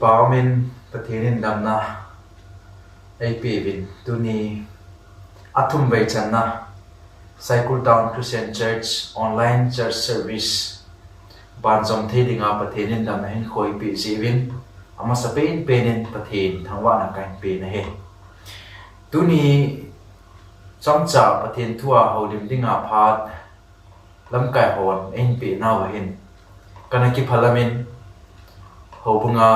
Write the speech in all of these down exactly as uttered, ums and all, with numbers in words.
Paomin Pathen in damna eipeuvin tuni athum vei channa Saikul Town Christian Church online church service banjom thei dinga Pathen in damna hin khoi pe jeh uvin amasa pen pen in Pathen thangvahna kahin pe nahi. Tuni chomcha Pathen thua houlim dinga phat lamkai hon eihin pe nauva hin kana kiphalam in, houbunga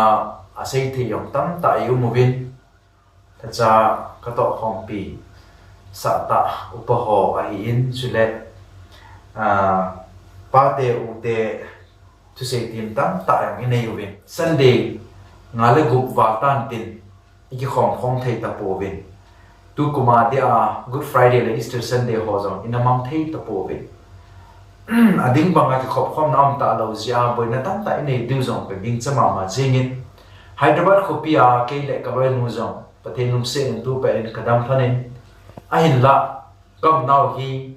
asei thei jong tamtah eium uvin, tacha katoh khompi sahtah upa ho ahin, chule, ah, pate ute thusei thim tamtah jong inei uvin. Sunday nga le gup val tan tin ikikhom khom thei tapouvin. Tukuma dia Good Friday le Easter Sunday ho jong ina mang thei tapouvin. Ading banga kikhop khomna um talou jeh a boina tamtah inei diu jong pengin cha mama jingin. Hyderabad khopi a kei le kaloinu jong Pathen lungset in tupen in kadam lhonin. Ahinla, kaum nau hi,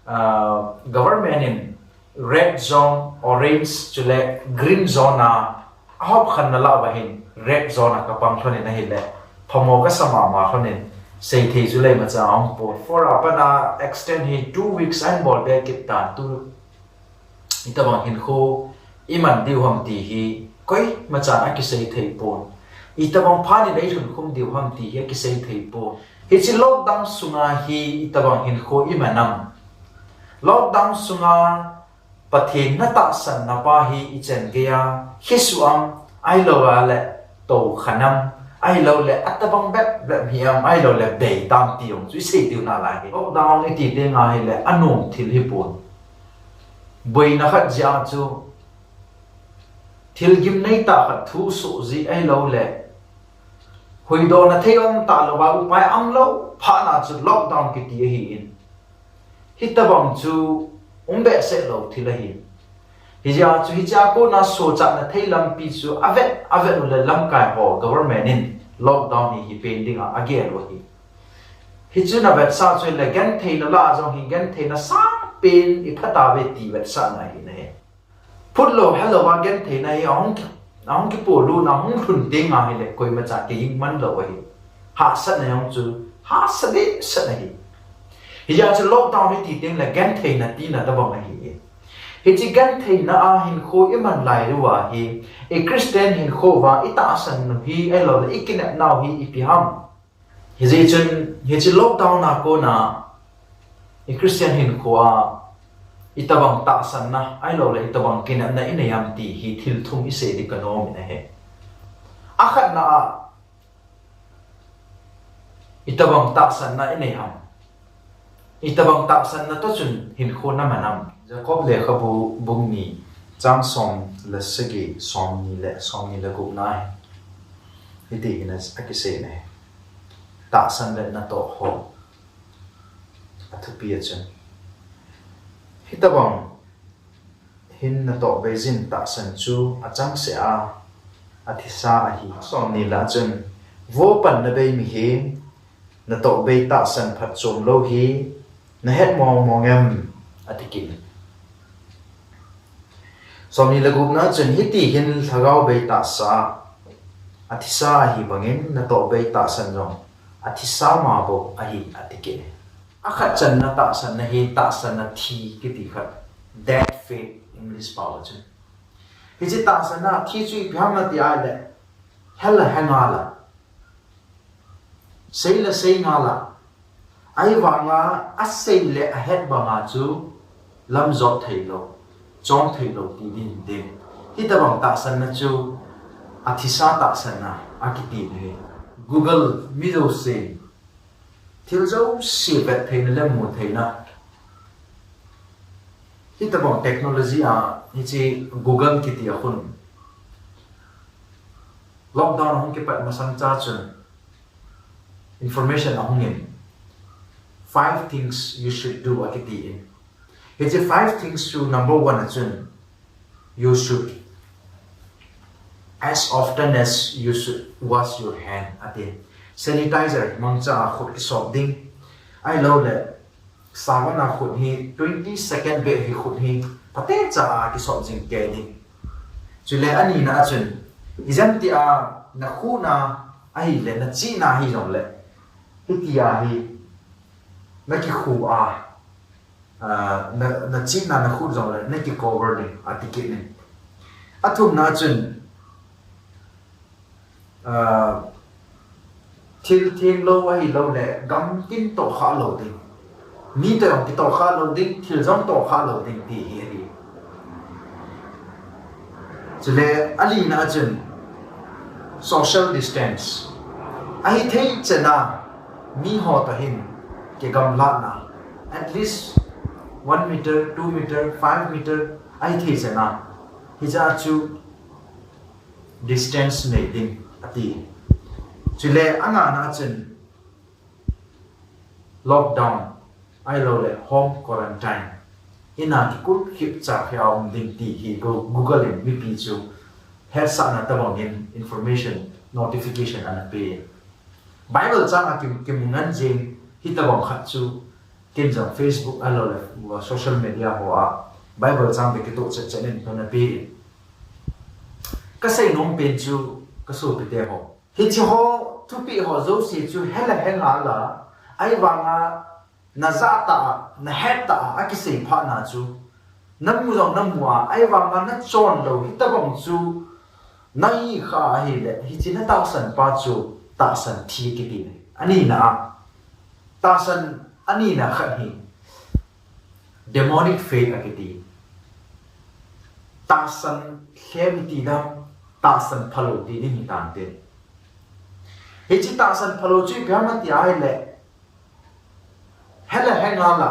ah, government in red zone, orange, chule green zone a ahop khenna lah uva hin red zone a kapang lhonin ahile phamo kasa mama lhonin, sei thei chu lei macha aum pon. Four a pat a extend hi two weeks ahin bol be kit tan, tu itobang hinkho iman diu ham ti hi koimachan akisei thei pon. Itobang phat in eilhun khum diu ham ti hi akisei thei pon. Hiche lockdown sunga hi itobang hinkho iman am? Lockdown sunga Pathen natahsanna pa hi ichan geiya kisuh am, ahilouleh toukhan am, ahilouleh atobang bep bep hi am, ahilouleh bei tam ti jong chu isei diu nalai hi. Lockdown iti teng ahile anom thil hipon. Boina khat jeh a chu thil gimnei tah khat thu soh jeh ahilouleh huhdohna thei um talou a upai umlou phat na chu lockdown kiti ahin. Hitobang chu um behseh lou thil ahi. Hijeh a chu hichea kona sochatna thei lampi chu avet avet uleh lamkai ho government in lockdown hi hipen dinga agel u ahi. Hichun avetsah chu ahile gentheina lah a jong hi gentheina sangpen iphat tauve ti vetsahna ahi nahi. Phutlou helou a gentheina hi ahung ki, ahung kipolut na ahung lhun teng ahile koimacha kiging man lou ahi. Hahsatna jong chu hahsa behseh ahi. Hijeh a chu lockdown iti teng le gentheina tina tobang ahi. Hiche gentheina a hinkho iman lai uva hi, i Christian hinkho uva itahsan u hi ahilouleh ikinepnau hi ipi ham? Hijeh chun hiche lockdown a kona i Christian hinkho a itobang tahsanna ahilouleh itobang kinepna inei ham ti hi thil thum isei ding kanom in ahi. Akhatna a, itobang tahsanna inei ham? Itobang tahsanna toh chun hinkho naman am? Jacob lekhabu bung ni, chang som le sagi, somni le, somni le gupna hi hiti hin akisei nahi. Tahsan le natoh ho athupi a chun, hitobang hin natoh beijin tahsan chu achangseh a athisa ahi. Somni le a chun, vo panna bei mihem, natoh bei tahsan phatchom lou hi nahet mong mong em? ati kit in. Somni le gupna chun, hiti hin lhagao bei tahsa athisa ahi bangin natoh bei tahsan jong athisa ma bou ahi, ati kit in. Akhat channa tahsanna hi tahsanna thi kiti khat, dead faith English pao a chun. Hiche tahsanna thi chu ipi ham ati ahile, hel a he ngal a, sei le sei ngal a, ahivanga asei le ahet banga chu lamjot theilou, chom theilou ti ding ding. Hitobang tahsanna chu athisa tahsanna akiti nahi. Google mi jousen thil jouse vet theina le mu theina, hitobang technology a hiche Google kiti a khun lockdown ahung kipat masang cha chun information ahung in, five things you should do akiti in. Hiche five things chu, number one a chun, you should, as often as you should wash your hand, ati. Sanitizer mangcha a khut kisop ding, ahilouleh savon a khut hi twenty second beh hi khut hi phatecha a kisop jing kei ding. Chule anina a chun, Ijemtia nakhuhna ahile, nachihna hijongle, hitia hi nakikhu a, ah, na, nachihna nakhuh jongle nakicover ding, ati kit in. Athumna chun, ah, thil thenglou ahilouleh gamtin tohkhah lou ding. Mi toh jong kitohkhah lou ding, thil jong tohkhah lou ding ti hi ahi. Chule alina chun social distance. Ahithei chana miho toh hin kigamlatna, at least one meter, two meter, five meter, ahithei chana, hijeh chun distance nei ding ati. Chule angana chun lockdown, ahilouleh home quarantine, ina kikulkhip cha hia um ding ti hi Google in mipi chu hetsahna tobangin information notification ana pe. Bible chang a kimu ngen jing hitobang khat chu ken jong Facebook ahilouleh social media hoa Bible chang beh kitoh chetchet in ana pe. Kasei nom pen chu kasopite ho, hiche ho thupeh ho jouse chu hela henga la, ahivanga najah tah a, nahet tah a, akisei phatna chu namu jong namu a, ahivanga nachon lou hitobang chu nahi kha ahile, hiche natahsan pa chu tahsan thi kiti. Anina a, tahsan anina khat hi demonic faith akiti. Tahsan lhem iti dam, tahsan phalou ti ding hitante. Hiche tahsan phalou chu ipi ham ati ahile, hela henga la,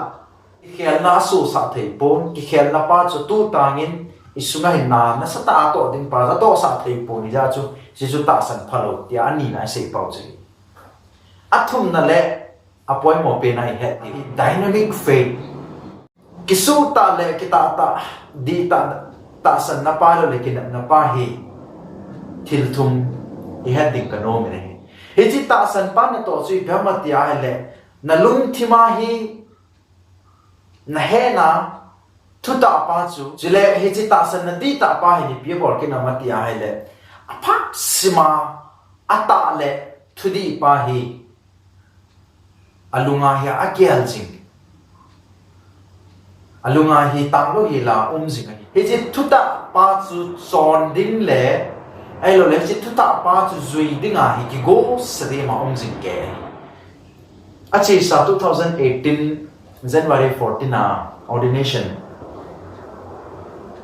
kikhelna asosah thei pon, kikhelna pa chu tutangin isunga hin na nasatah a toh ding pa chu atohsah thei pon, hijeh chun hichu tahsan phalou tia anina isei pau chu ahi. Athumna le apoimo pena ihet ding hi dynamic faith. Kisuhtah le kitahtah, dihtah, tahsanna pa le kinepna pa hi thil thum ihet ding kanom in ahi. Hiche tahsan pa natoh chu ipi ham ati ahile, nalungthima hi nahena thutah pa chu, chule hiche tahsanna dihtah pa hi ipi abol kit ham ati ahile, aphat sima atah le thudih pa hi alunga hi agel jing, alunga hi tanglou hila um jing ahi. Hiche thutah pa chu chon ding le, ahilouleh hiche thutah pa chu jui dinga hi kigosa dima um jing kei. Achesa two thousand eighteen January fourteen a ordination,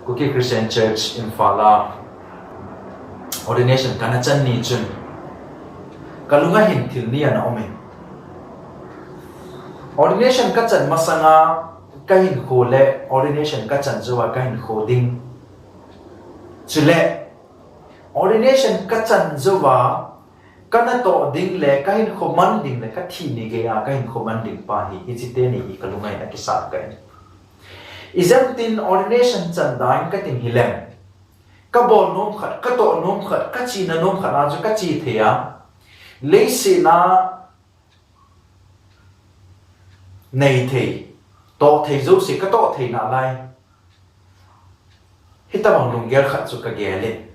Kuki Christian Church Imphal a ordination kana chan ni chun kalunga hin thil ni ana um in, ordination kachan masanga kahinkho le ordination kachan jouva kahinkho ding, chule ordination kachan jouva kanatoh ding le kahinkho man ding le kathi ni geiya kahinkho man ding pa hi, hiche teni hi kalunga hin akisat kei. Ijemtin ordination chan dan kating hileng, kabol nom khat, katoh nom khat, kachena nom khat a chu kache thei a, leiset a nei thei, toh thei jouse katoh thei nalai. Hitobang lunggel khat chu kagel in,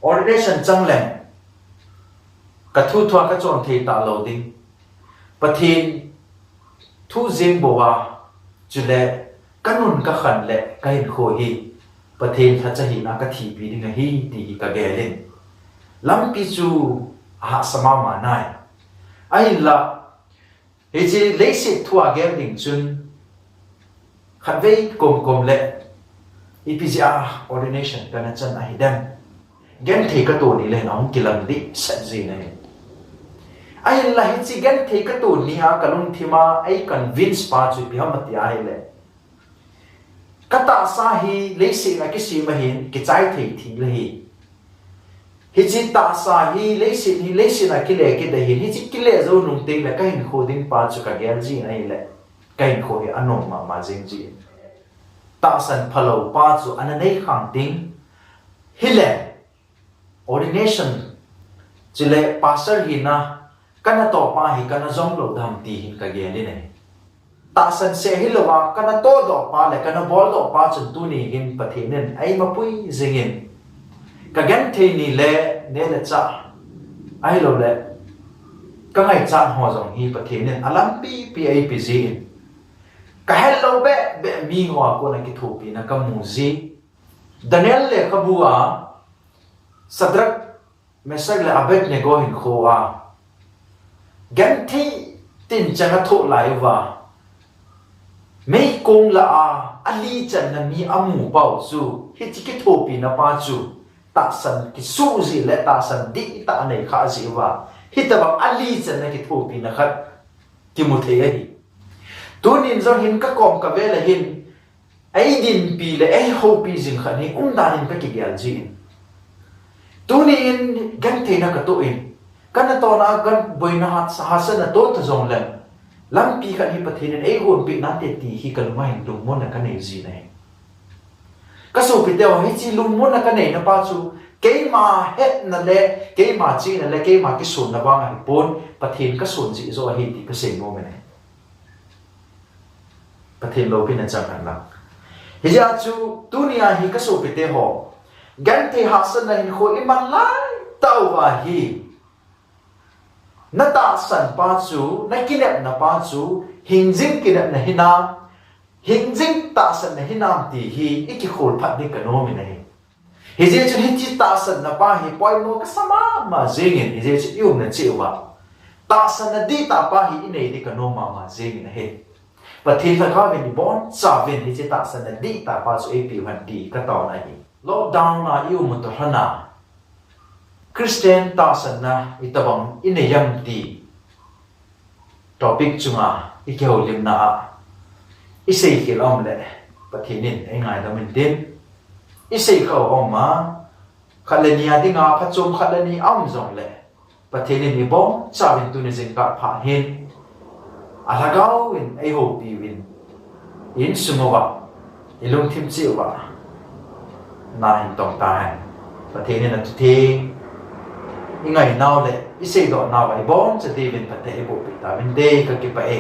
ordination chang leng kathu thua kachon thei talou ding, Pathen thu jeng bouva, chule kanun kakhan le kahinkho hi Pathen lhacha hina kathipi ding ahi ti hi kagel in, lampi chu ahahsa mama nai. Ahinla hiche leiset thua gel ding chun khatvei komkom le ipi jeh a ordination kana chan ahidem, genthei katoh ni le hin ahung kilang dehset jin ahi. Ahinla hiche genthei katoh ni a kalungthima ei convince pa chu ipi ham ati ahile, katahsa hi leiset a kisem ahin kichai thei thil ahi. Hiche tahsa hi leiset, hi leiset a kile kit ahin, hiche kile jou nung tengle kahinkho ding pa chu kagel jin ahile, kahinkho hi anom mama jeng jin. Tahsan phalou pa chu ana nei khang ding hile, ordination chule pastor hina kanatoh pa hi kana jom lou dam ti hin kagel in ahi. Tahsan seh hilouva kanatoh doh pa le kana bol doh pa chun tuni hin Pathen in eimapui jingin, Ka genthei ni le ne le cha, ahilou le ka ngaichat ho jong hi Pathen in alampi pi a eipe jin, ka hel lou be be mi ho a kona kithopina ka mu ji. Daniel lekhabu a Shadrach, Meshach le Abednego hinkho a genthei tin chang a thoh lai uva, meikong la a ali channa mi amu pau chu, hiche kithopina pa chu tahsan kisuh ji le tahsan dihtah nei kha ji uva, hitabang ali channa kithopina khat kimu thei ahi. Tunin jong hin ka kom ka vel a hin, ei dinpi le ei houpi jing khat hi umdan in ka kigel jin. Tunin gentheina ka toh in, ka natona ka boina hat, hahsatna toh ta jong leng, lampi khat hi Pathen in ei gonpeh nante ti hi ka lunga hin lungmonna ka nei jin ahi. Ka sopite ho, hiche lungmonna ka neina pa chu keima hetna le keima chihna le keima kisonna vang ahipon, Pathen ka son jeh joh ahi ti ka seinom in ahi. Pathen loupina chang hen lang. Hijeh a chu tunia hi ka sopite ho, genthei hahsatna hinkho i man lai tauva hi, na tahsan pa chu, na kinepna pa chu hingjing kinepna hinam, hingjing tahsanna hinam ti hi i kikhol phat ding ka nom in ahi. Hijeh chun hiche tahsanna pa hi poimo ka sa mama jingin, hijeh chun i umna cheh uva tahsanna dihtah pa hi i nei ding ka nom mama jingin ahi. Pathen lhagao vin ibonchauvin hiche tahsanna dihtah pa chu eipeh u hen ti ka taona ahi. Lockdown a i um u toh lhona Christian tahsanna itobang i nei em ti topic chunga i kihoulimna a i seikhel a um le Pathen in ei ngaidam intin, i seikha u a um a, khat le ni a dinga phachom khat le ni a um jongle, Pathen in ibonchauvin tuni jingkah phat hin alhagao in ei houpi uvin, i insung uva, i lungthim cheh uva na hin tong tahen. Pathen in athutheng i ngainau le i seidohnauva iboncha diuvin phatthei eiboh peh tauvinte, ka kipah e.